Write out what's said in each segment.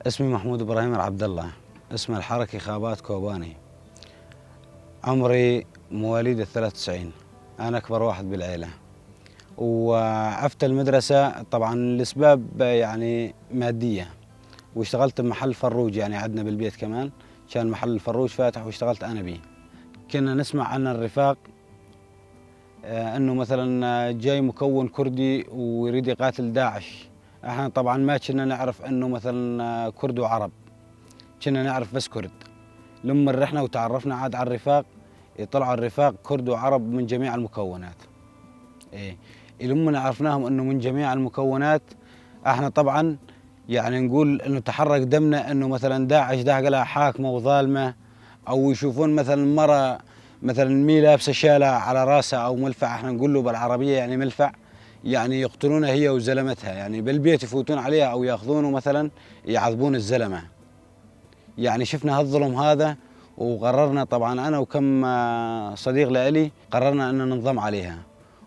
اسمي محمود إبراهيم العبد الله، اسم الحركي خابات كوباني، عمري مواليد 93، أنا أكبر واحد بالعيلة. وعفت المدرسة طبعاً لأسباب مادية، واشتغلت بمحل فروج عندنا بالبيت كمان، كان محل الفروج فاتح واشتغلت أنا بيه. كنا نسمع عن الرفاق أنه مثلاً جاي مكون كردي ويريد يقاتل داعش. احنا طبعاً ما كنا نعرف أنه مثلاً كرد وعرب، كنا نعرف بس كرد. لما رحنا وتعرفنا عاد على الرفاق، طلعوا الرفاق كرد وعرب من جميع المكونات. لما عرفناهم أنه من جميع المكونات، احنا طبعاً نقول أنه تحرك دمنا أنه مثلاً داعش ده لها حاكمة وظالمة، أو يشوفون مثلاً مرة مثلاً مي لابسة شالة على راسها أو ملفع، احنا نقول له بالعربية ملفع، يقتلونها هي وزلمتها، بالبيت يفوتون عليها أو ياخذونه مثلاً يعذبون الزلمة. شفنا هالظلم هذا وقررنا طبعاً أنا وكم صديق لإلي قررنا أن ننضم عليها،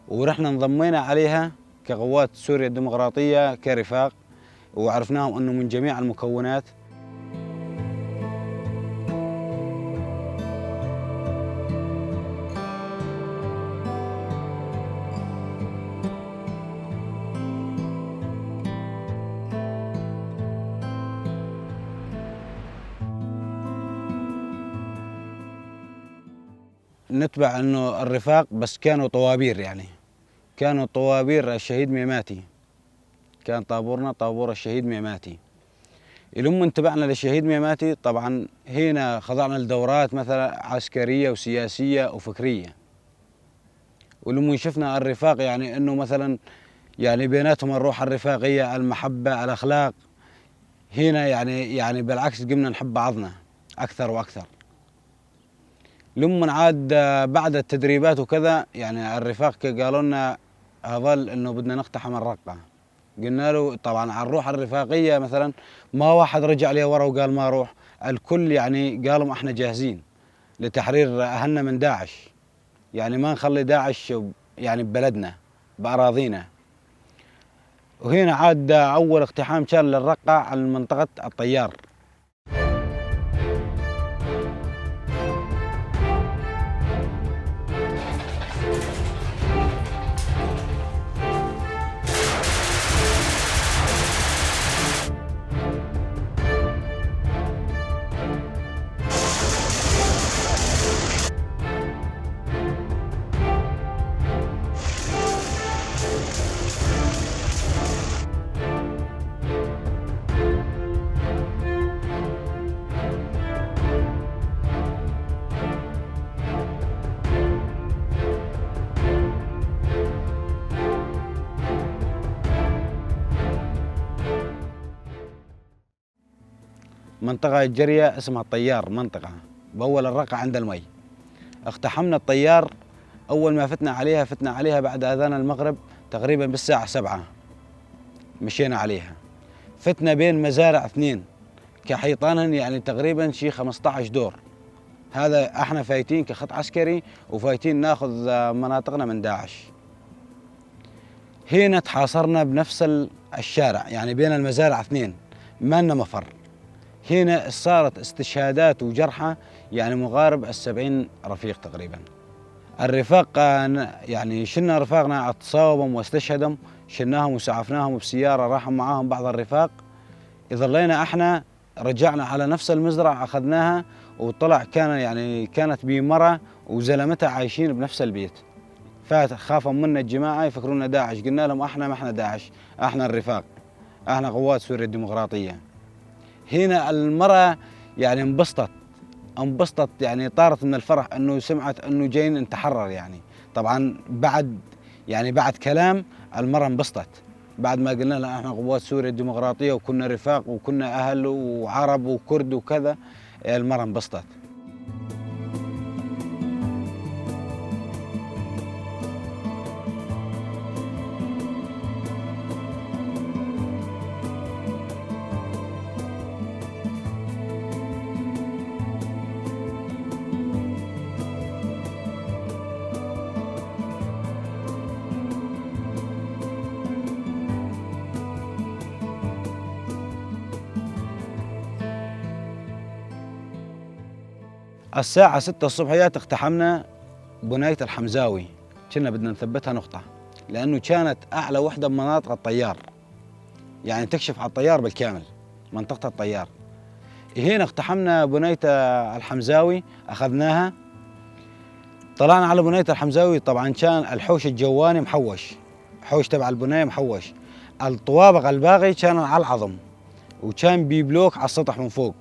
ورحنا انضمينا عليها كقوات سوريا الديمقراطية كرفاق، وعرفناهم أنه من جميع المكونات. نتبع أنه الرفاق بس كانوا طوابير، كانوا طوابير الشهيد ميماتي، كان طابورنا طابور الشهيد ميماتي. لما انتبعنا للشهيد ميماتي طبعا هنا خضعنا لدورات مثلا عسكرية وسياسية وفكرية. ولما شفنا الرفاق انه مثلا بيناتهم الروح الرفاقية، المحبة، الأخلاق، هنا بالعكس قمنا نحب بعضنا أكثر وأكثر. لما عاد بعد التدريبات وكذا الرفاق قالوا لنا هذول انه بدنا نقتحم الرقة. قلنا له طبعا على الروح الرفاقية مثلا ما واحد رجع لي ورا وقال ما اروح، الكل قالوا احنا جاهزين لتحرير اهلنا من داعش، ما نخلي داعش ببلدنا باراضينا. وهنا عاد اول اقتحام كان للرقة على منطقة الطيار. منطقة الجرية اسمها الطيار، منطقة بأول الرقة عند المي. اقتحمنا الطيار، أول ما فتنا عليها فتنا عليها بعد أذان المغرب تقريبا بالساعة 7 مشينا عليها. فتنا بين مزارع 2 كحيطانهن تقريبا شي 15 دور. هذا احنا فايتين كخط عسكري وفايتين ناخذ مناطقنا من داعش. هنا تحاصرنا بنفس الشارع، بين المزارع 2، ما لنا مفر. هنا صارت استشهادات وجرحى مقارب 70 رفيق تقريبا. الرفاق شلنا رفاقنا تصاوبهم واستشهدهم، شلناهم وسعفناهم بسيارة راحوا معاهم بعض الرفاق. ظلينا احنا رجعنا على نفس المزرعة أخذناها، وطلع كانت بمرة وزلمتها عايشين بنفس البيت. فخافوا منا الجماعة يفكرونا داعش، قلنا لهم احنا ما احنا داعش، احنا الرفاق، احنا قوات سوريا الديمقراطية. هنا المرأة انبسطت طارت من الفرح انه سمعت انه جايين نتحرر. طبعا بعد كلام المرأة انبسطت بعد ما قلنا لها احنا قوات سوريا الديمقراطية وكنا رفاق وكنا اهل وعرب وكرد وكذا، المرأة انبسطت. الساعة 6 الصبحيات اقتحمنا بناية الحمزاوي، كنا بدنا نثبتها نقطة لأنه كانت أعلى وحدة بمناطق الطيار، يعني تكشف على الطيار بالكامل منطقة الطيار. هنا اقتحمنا بناية الحمزاوي، أخذناها، طلعنا على بناية الحمزاوي. طبعا كان الحوش الجواني محوش، حوش تبع البناية محوش، الطوابق الباقي كان على العظم وكان بيبلوك على السطح من فوق.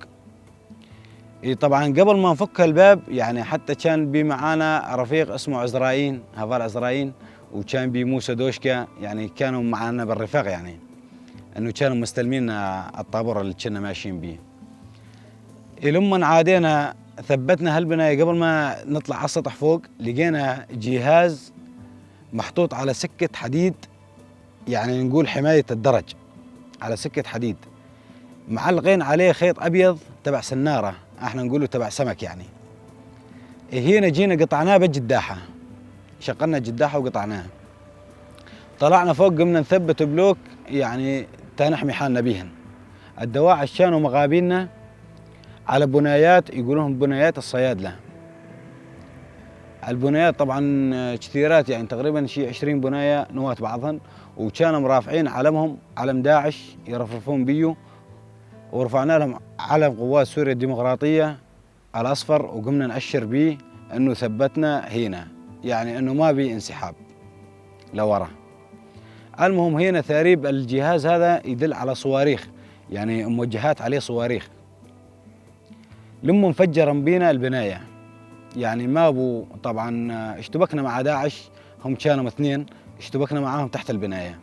طبعا قبل ما نفك الباب يعني حتى كان بي معانا رفيق اسمه عزرائيل، هفال عزرائيل، وكان بي موسى دوشكا، يعني كانوا معانا بالرفاق، يعني انه كانوا مستلمين الطابور اللي كنا ماشيين بيه. لما عادينا ثبتنا هالبناية قبل ما نطلع على السطح فوق، لقينا جهاز محطوط على سكة حديد، يعني نقول حماية الدرج، على سكة حديد معلقين عليه خيط أبيض تبع سنارة، احنا نقوله تبع سمك يعني. هنا جينا قطعناه بالجداحة، شغلنا الجداحة وقطعناها، طلعنا فوق قمنا نثبت بلوك يعني تنحمي حالنا بيهن. الدواعش كانوا مغابينا على بنايات يقولون بنايات الصيادلة. البنايات طبعا كثيرات، يعني تقريبا شيء 20 بناية نواة بعضهن، وكانوا مرافعين علمهم علم داعش يرفرفون بيو، ورفعنا لهم علم قوات سوريا الديمقراطية الأصفر، وقمنا نأشر بيه أنه ثبتنا هنا، يعني أنه ما بي انسحاب لورا. المهم هنا ثاريب الجهاز هذا يدل على صواريخ، يعني موجهات عليه صواريخ. لما انفجر بينا البناية، يعني ما بو طبعا اشتبكنا مع داعش، هم كانوا اثنين، اشتبكنا معاهم تحت البناية.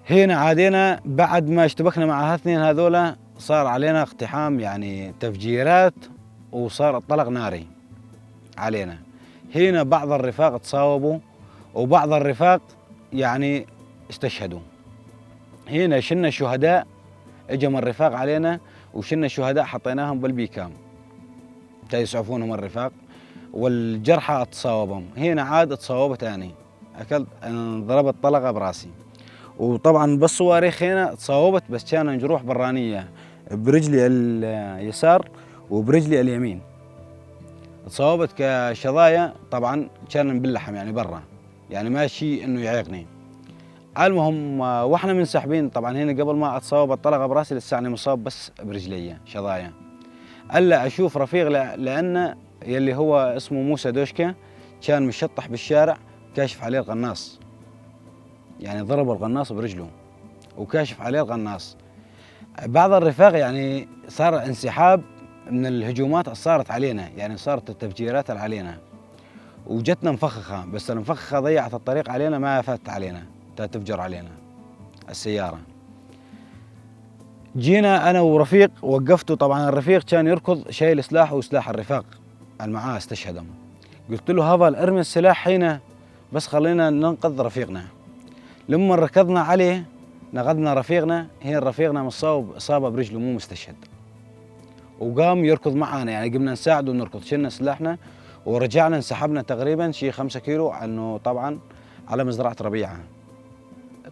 هنا عادينا بعد ما اشتبكنا مع هاثنين هذولا صار علينا اقتحام، يعني تفجيرات، وصار طلق ناري علينا. هنا بعض الرفاق تصاوبوا وبعض الرفاق يعني استشهدوا. هنا شلنا شهداء، اجوا الرفاق علينا وشلنا شهداء حطيناهم بالبيكام يسعفونهم الرفاق، والجرحى تصاوبهم. هنا عاد تصاوبت اني، اكلت انضربت طلقه براسي، وطبعا بالصواريخ هنا تصاوبت، بس كان جروح برانيه برجلي اليسار وبرجلي اليمين. تصاوبت كشظايا طبعا كان باللحم يعني برا، يعني ماشي انه يعيقني. المهم واحنا منسحبين طبعا هنا قبل ما اتصاوب الطلقة براسي لسه مصاب بس برجلي شظايا. الا اشوف رفيق لان يلي هو اسمه موسى دوشكا كان مشطح بالشارع، كاشف عليه القناص، يعني ضرب القناص برجله وكاشف عليه القناص. بعض الرفاق يعني صار انسحاب من الهجومات اللي صارت علينا، يعني صارت التفجيرات اللي علينا وجتنا مفخخه، بس المفخخة ضيعت الطريق علينا، ما فاتت علينا تفجر علينا السيارة. جينا انا ورفيق وقفته، طبعا الرفيق كان يركض شايل سلاح وسلاح الرفاق اللي معاه استشهدهم. قلت له هافال ارمي السلاح هنا بس خلينا ننقذ رفيقنا. لما ركضنا عليه نقذنا رفيقنا، هنا رفيقنا مصاب اصابه برجله مو مستشهد، وقام يركض معانا، يعني قمنا نساعده ونركض، شلنا سلاحنا ورجعنا انسحبنا تقريبا شيء 5 كيلو عنه طبعا على مزرعة ربيعة.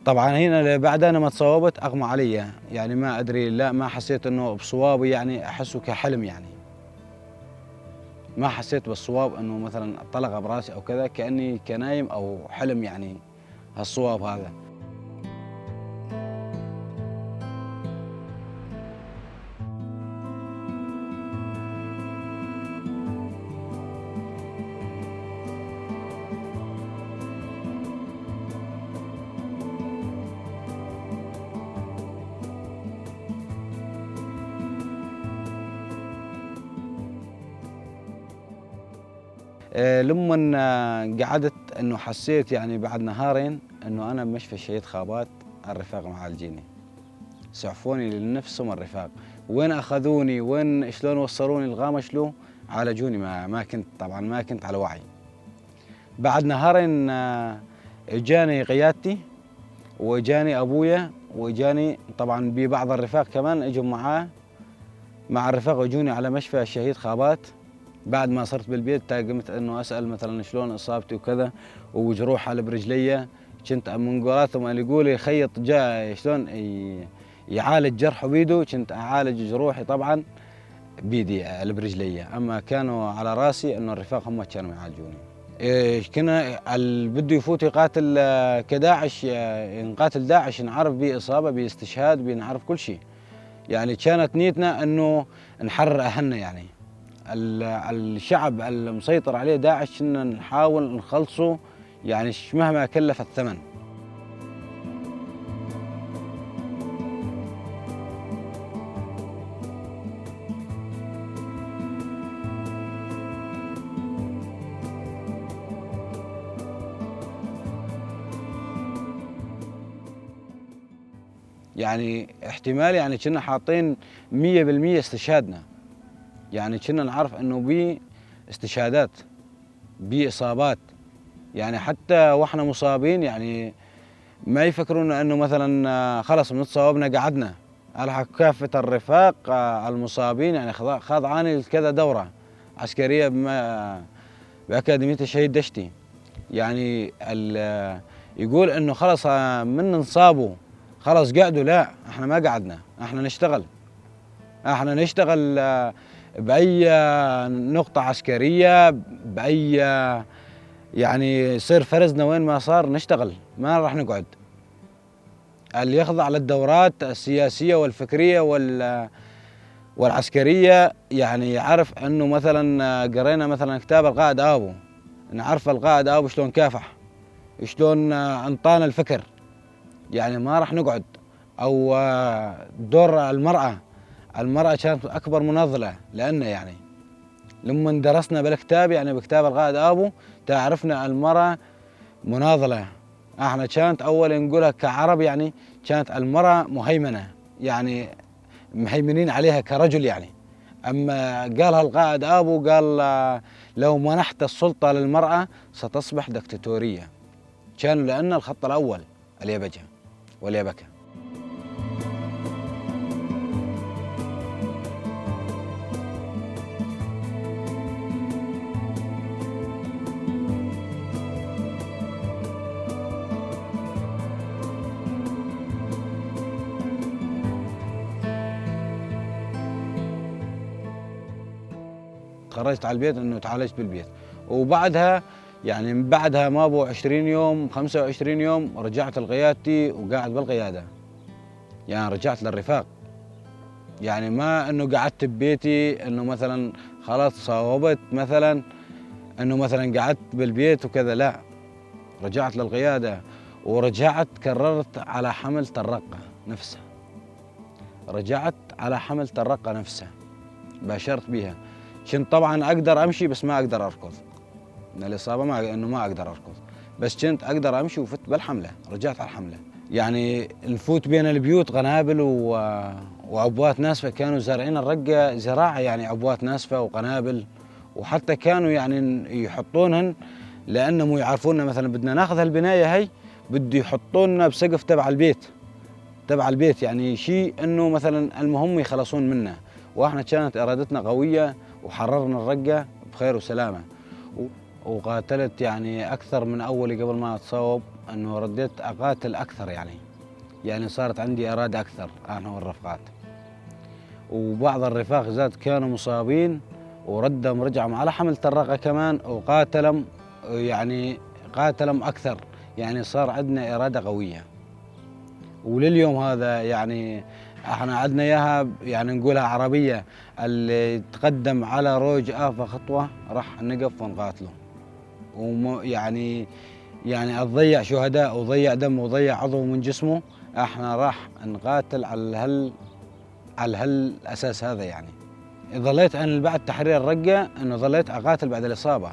طبعا هنا بعد انا ما تصوبت اغمى علي، يعني ما ادري، لا ما حسيت انه بصوابي، يعني احسه كحلم، يعني ما حسيت بالصواب انه مثلا طلقه براسي او كذا، كاني كنايم او حلم يعني هالصواب هذا. لما قعدت انه حسيت يعني بعد نهارين انه انا بمشفى الشهيد خابات، الرفاق معالجيني، سعفوني لنفسهم الرفاق، وين اخذوني وين شلون وصلوني الغامشلو عالجوني، ما كنت طبعا ما كنت على وعي. بعد نهارين اجاني قيادتي واجاني ابويا واجاني طبعا ببعض الرفاق كمان اجوا معاه، مع الرفاق اجوني على مشفى الشهيد خابات. بعد ما صرت بالبيت قمت انه اسال مثلا شلون اصابتي وكذا وجروح على برجلي، كنت من قولاتهم اللي يقول يخيط جاء شلون يعالج جرحه بيده، كنت اعالج جروحي طبعا. بيدي برجلي، اما كانوا على راسي انه الرفاق هم كانوا يعالجوني. إيه كنا اللي بده يفوت يقاتل كداعش، نقاتل داعش، نعرف بيه اصابه، بيه استشهاد، بنعرف كل شيء. يعني كانت نيتنا انه نحرر اهلنا، يعني الشعب المسيطر عليه داعش كنا نحاول نخلصه، يعني مهما كلف الثمن. يعني احتمال يعني كنا حاطين 100% استشهادنا، يعني كنا نعرف انه بي استشهادات، بي اصابات، يعني حتى واحنا مصابين يعني ما يفكرون انه مثلا خلص بنتصاوبنا قعدنا. الحق كافة الرفاق المصابين يعني خاضعاني لكذا دورة عسكرية بأكاديمية الشهيد دشتي، يعني يقول انه خلص من انصابوا خلص قعدوا، لا احنا ما قعدنا، احنا نشتغل، احنا نشتغل بأي نقطة عسكرية، بأي يعني يصير فرزنا وين ما صار نشتغل، ما راح نقعد. اللي يخضع للدورات السياسية والفكرية والعسكرية يعني يعرف انه مثلا قرينا مثلا كتاب القائد آبو، نعرف القائد آبو شلون كافح، شلون انطانا الفكر، يعني ما راح نقعد. او دور المرأة، المرأة كانت أكبر مناضلة، لأن يعني لما درسنا بالكتاب يعني بكتاب القائد آبو تعرفنا المرأة مناضلة. احنا كانت أول نقولها كعرب يعني كانت المرأة مهيمنة، يعني مهيمنين عليها كرجل يعني. أما قالها القائد آبو قال لو منحت السلطة للمرأة ستصبح دكتاتورية، كانوا لأن الخط الأول اليبجة واليبكة. خرجت على البيت انه تعالجت بالبيت، وبعدها يعني من بعدها ما بو 20 يوم 25 يوم رجعت لقيادتي وقاعد بالقيادة، يعني رجعت للرفاق. يعني ما انه قعدت ببيتي انه مثلا خلاص صوبت مثلا انه مثلا قعدت بالبيت وكذا، لا رجعت للقيادة ورجعت كررت على حملة الرقة نفسها، رجعت على حملة الرقة نفسها باشرت بها. كنت طبعا اقدر امشي بس ما اقدر اركض من الاصابة، ما انه ما اقدر اركض، بس كنت اقدر امشي وفت بالحمله، رجعت على الحملة. يعني نفوت بين البيوت قنابل وعبوات ناسفة، كانوا زارعين الرقة زراعة يعني عبوات ناسفة وقنابل، وحتى كانوا يعني يحطونهن لانهم يعرفونا مثلا بدنا ناخذ هالبنايه هي بده يحطونا بسقف تبع البيت، تبع البيت، يعني شيء انه مثلا المهم يخلصون منا. واحنا كانت ارادتنا قوية وحررنا الرقة بخير وسلامه، وقاتلت يعني اكثر من اولي قبل ما اتصوب، انه رديت اقاتل اكثر يعني صارت عندي اراده اكثر انا والرفقات. وبعض الرفاق زاد كانوا مصابين وردهم رجعوا على حملة الرقة كمان وقاتلهم، يعني قاتلهم اكثر، يعني صار عندنا اراده قوية. ولليوم هذا يعني احنا عندنا اياها يعني نقولها عربية، اللي يتقدم على روج افا خطوة راح نقف ونقاتله، يعني تضيع شهداء وضيع دم وضيع عضو من جسمه، احنا راح نقاتل على هالاساس هذا. يعني ظليت انا بعد تحرير الرقة انه ظليت اقاتل بعد الاصابة،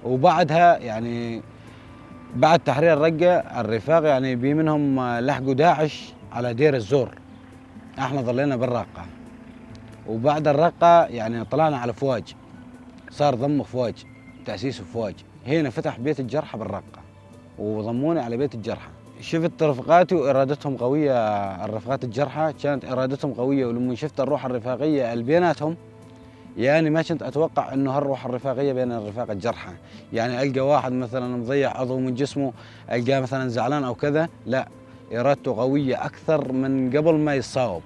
وبعدها يعني بعد تحرير الرقة الرفاق يعني بي منهم لحقوا داعش على دير الزور، احنا ظلينا بالرقه. وبعد الرقة يعني طلعنا على فواج، صار ضم فواج، تاسيس فواج. هنا فتح بيت الجرحى بالرقه وضموني على بيت الجرحى. شفت رفقاتي وارادتهم قوية، الرفقات الجرحى كانت ارادتهم قوية، ولما شفت الروح الرفاقيه اللي بيناتهم يعني ما كنت اتوقع انه هالروح الرفاقيه بين الرفاق الجرحى، يعني القى واحد مثلا مضيع عضو من جسمه، القاه مثلا زعلان او كذا، لا ارادته قوية اكثر من قبل ما يصاوب.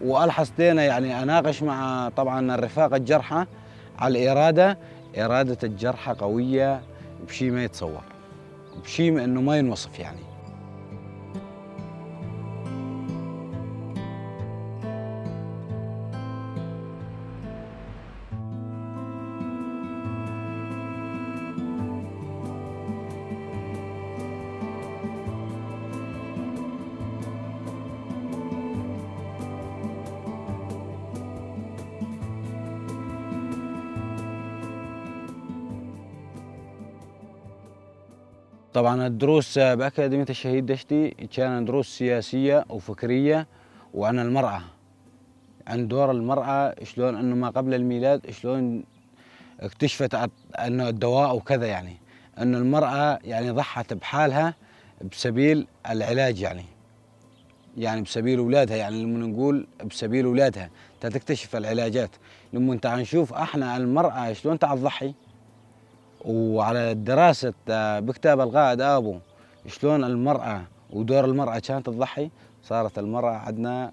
والحظتين يعني اناقش مع طبعا الرفاق الجرحى على الارادة، اراده الجرحى قوية بشيء ما يتصور، بشيء انه ما ينوصف يعني. طبعا الدروس بأكاديمية الشهيد دشتي كانت دروس سياسية وفكرية وعن المرأة، عن دور المرأة شلون انه ما قبل الميلاد شلون اكتشفت انه الدواء وكذا، يعني انه المرأة يعني ضحت بحالها بسبيل العلاج، يعني بسبيل اولادها، يعني لما نقول بسبيل اولادها تكتشف العلاجات. لما انت نشوف احنا المرأة شلون تضحي، وعلى دراسة بكتاب القائد أبو شلون المرأة ودور المرأة كانت تضحي، صارت المرأة عندنا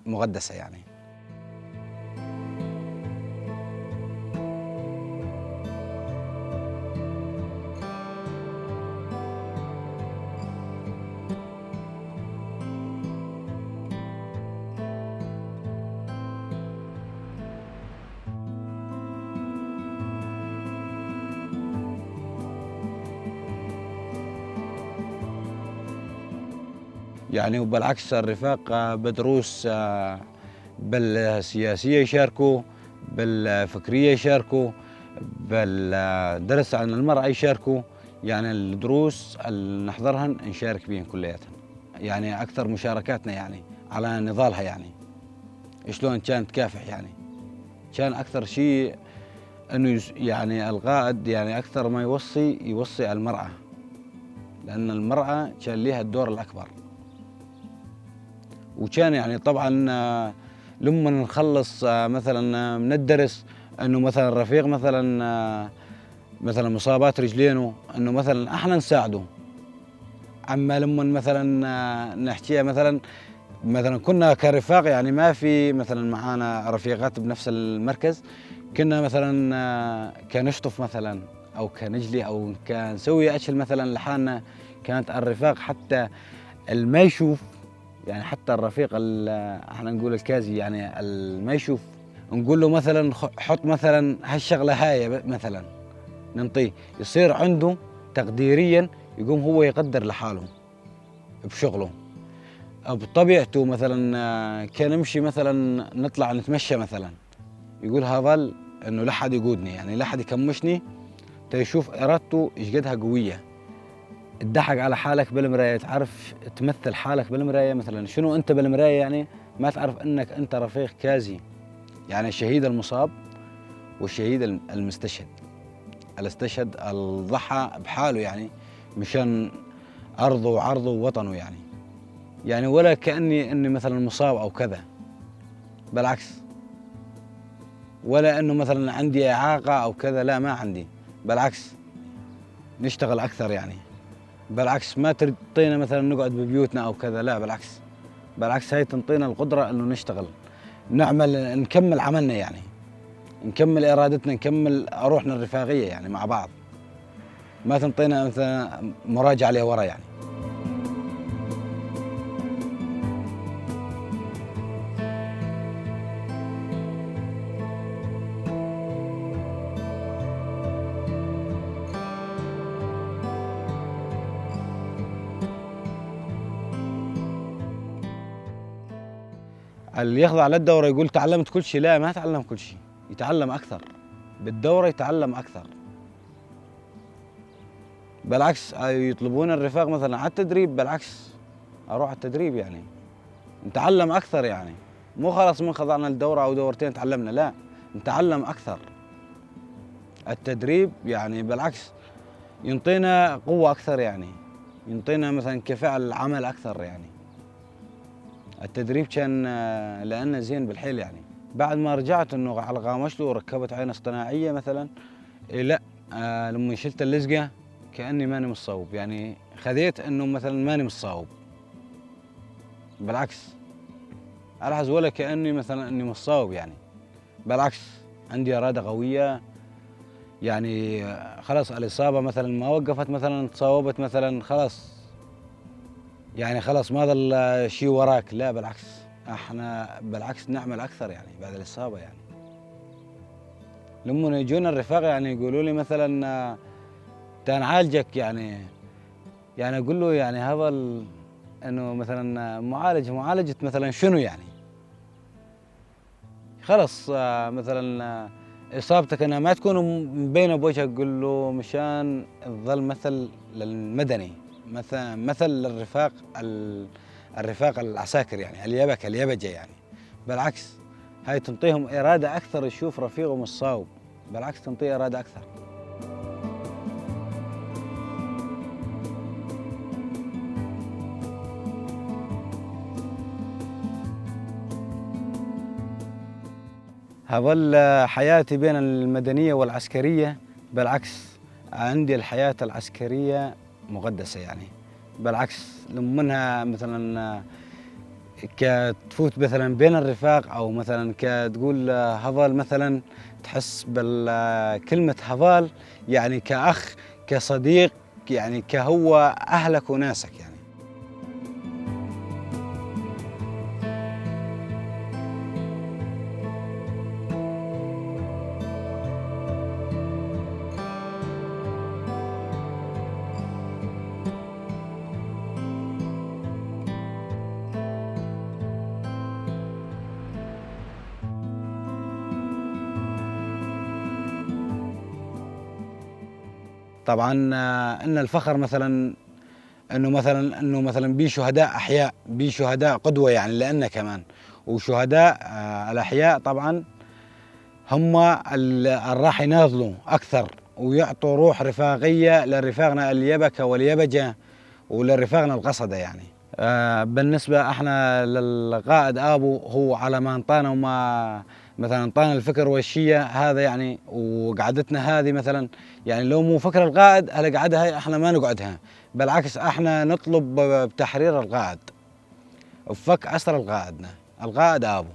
مقدسة يعني. يعني وبالعكس الرفاق بدروس بالسياسية يشاركوا، بالفكرية يشاركوا، بالدرس عن المرأة يشاركوا، يعني الدروس اللي نحضرهن نشارك بيهن كلياتها. يعني أكثر مشاركاتنا يعني على نضالها، يعني شلون كانت تكافح، يعني كان أكثر شيء أنه يعني القائد يعني أكثر ما يوصي المرأة، لأن المرأة كان لها الدور الأكبر. وكان يعني طبعا لما نخلص مثلا من الدرس انه مثلا الرفيق مثلا مصابات رجلينه انه مثلا احنا نساعده. اما لما مثلا نحكيها مثلا كنا كرفاق يعني ما في مثلا معانا رفيقات بنفس المركز، كنا مثلا كنشطف مثلا او كنجلي او كنسوي اكل مثلا لحالنا. كانت الرفاق حتى ما يشوف، يعني حتى الرفيق احنا نقول الكازي يعني ما يشوف، نقول له مثلا حط مثلا هالشغلة هاي مثلا ننطيه، يصير عنده تقديريا يقوم هو يقدر لحاله بشغله بطبيعته. مثلا كان نمشي مثلا نطلع نتمشى مثلا، يقول هذا انه لا حد يقودني، يعني لا حد يكمشني، تيشوف ارادته ايش قدها قوية. تضحك على حالك بالمراية، تعرف تمثل حالك بالمراية مثلا شنو انت بالمراية، يعني ما تعرف انك انت رفيق كازي، يعني الشهيد المصاب والشهيد المستشهد، الاستشهد الضحى بحاله يعني مشان ارضه وعرضه ووطنه، يعني ولا كاني اني مثلا مصاب او كذا، بالعكس، ولا انه مثلا عندي اعاقه او كذا، لا ما عندي، بالعكس نشتغل اكثر يعني، بالعكس ما ترطينا مثلا نقعد ببيوتنا او كذا، لا بالعكس، بالعكس هاي تنطينا القدرة انه نشتغل، نعمل، نكمل عملنا يعني، نكمل ارادتنا، نكمل روحنا الرفاقيه يعني مع بعض، ما تنطينا مثلا مراجعه لورا يعني. اللي يخضع للدورة يقول تعلمت كل شيء، لا ما تعلم كل شيء، يتعلم أكثر بالدورة، يتعلم أكثر. بالعكس يطلبون الرفاق مثلا على التدريب، بالعكس أروح على التدريب يعني نتعلم أكثر، يعني مو خلاص من خضعنا للدورة أو دورتين تعلمنا، لا نتعلم أكثر. التدريب يعني بالعكس ينطينا قوة أكثر، يعني ينطينا مثلا كفاءة العمل أكثر يعني. التدريب كان لأنه زين بالحيل يعني. بعد ما رجعت انه على غامشلو وركبت عين اصطناعيه مثلا، لا لما شلت اللزقه كاني ماني مصوب، يعني خذيت انه مثلا ماني مصوب، بالعكس ألحس ولا كأني مثلا إني مصاوب يعني، بالعكس عندي إرادة قوية يعني. خلاص الإصابة مثلا ما وقفت، مثلا تصاوبت مثلا خلاص يعني خلاص ما ظل شيء وراك، لا بالعكس احنا بالعكس نعمل أكثر يعني بعد الإصابة يعني. لما يجونا الرفاق يعني يقولوا لي مثلا تنعالجك يعني، يعني أقول له يعني هذا إنه مثلا معالجة مثلا شنو يعني؟ خلص مثلا إصابتك أنها ما تكون مبينة بوجهك، قل له مشان تظل مثل للمدني، مثل للرفاق الرفاق العساكر يعني اليبك اليبجة يعني. بالعكس هاي تنطيهم إرادة أكثر، يشوف رفيقه مصاوب، بالعكس تنطيه إرادة أكثر. هظل حياتي بين المدنية والعسكرية، بالعكس عندي الحياة العسكرية مقدسة يعني. بالعكس لما مثلا كتفوت مثلا بين الرفاق أو مثلا كتقول هفال مثلا، تحس بالكلمة هفال يعني كأخ كصديق يعني كهو أهلك وناسك يعني. طبعا ان الفخر مثلا انه مثلا بي شهداء احياء، بي شهداء قدوه يعني لنا كمان، وشهداء الاحياء طبعا هم اللي راح يناضلوا اكثر ويعطوا روح رفاقيه لرفاقنا اليبكه واليبجه ولرفاقنا القصده يعني. بالنسبه احنا للقائد ابو هو على ما انطانا وما مثلا انطانا الفكر والشية هذا يعني، وقعدتنا هذه مثلا يعني لو مو فكر القائد هالقعدة هاي احنا ما نقعدها، بالعكس احنا نطلب بتحرير القائد وفك اسر القائدنا القائد ابو.